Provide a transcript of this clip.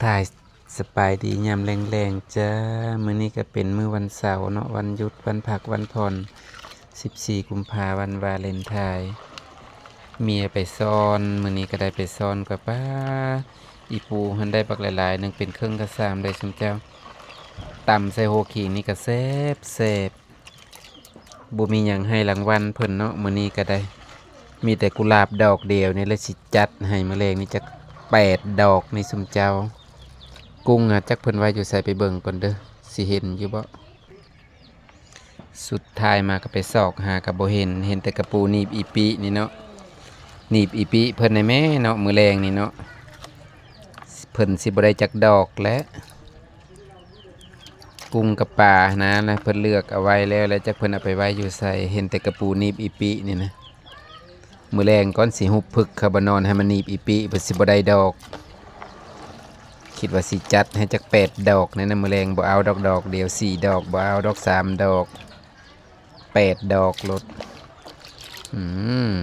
ຖ່າຍສະບາຍດີຍາມແລງໆ ຈ້າ. ມື້ນີ້ກໍເປັນມື້ວັນເສົາເນາະ, ວັນຢຸດ, ວັນພັກ, ວັນຜ່ອນ, ສິບສີ່ ກຸມພາ ວັນວາເລັນທາຍ. ເມຍໄປຊ້ອນ, ມື້ນີ້ກໍໄດ້ໄປຊ້ອນກັບປ້າ. ອີ່ປູຫັ້ນໄດ້ບັກຫຼາຍໆໜຶ່ງ, ເປັນເຄິ່ງກະຊາມເລີຍຊຸມເຈົ້າ. ຕຳໃສ່ໂຫຂີງນີ້ກໍແຊບໆ. ບໍ່ມີຫຍັງໃຫ້ລາງວັນເພິ່ນເນາະ, ມື້ນີ້ກໍໄດ້ມີແຕ່ກຸຫຼາບດອກດຽວນີ້ແຫຼະ ຊິຈັດໃຫ້ມື້ແລງນີ້ຈັກແປດດອກນີ້ຊຸມເຈົ້າ. ກຸ້ງຫາ ຈັກເພິ່ນໄວ້ຢູ່ໃສ ໄປເບິ່ງກ່ອນເດີ້ ຊິເຫັນຢູ່ບໍ່. ສຸດທ້າຍມາກໍໄປຊອກຫາກໍບໍ່ເຫັນ, ເຫັນແຕ່ກະປູໜີບອີປີນີ້ເນາະ. ໜີບອີປີເພິ່ນໃນແມ່ເນາະ, ມື້ແລງນີ້ເນາະ ເພິ່ນຊິບໍ່ໄດ້ຈັກດອກແຫຼະ. ກຸ້ງກັບປາຫັ້ນນະ ແລ້ວເພິ່ນເລືອກເອົາໄວ້ແລ້ວ ແລ້ວຈັກເພິ່ນເອົາໄປໄວ້ຢູ່ໃສ. ເຫັນແຕ່ກະປູໜີບອີປີນີ້ນະ. ມື້ແລງກ່ອນຊິຫຸບຜຶກເຂົ້າບານອນໃຫ້ມັນໜີບອີປີ ເພິ່ນຊິບໍ່ໄດ້ດອກ. ຄິດວ່າຊິຈັດໃຫ້ຈັກແປດດອກແນ່ນະ, ມື້ແລງບໍ່ເອົາດອກດອກດຽວ ສີ່ດອກ, ບໍ່ເອົາດອກສາມດອກ, ແປດດອກໂລດ. ອືມ.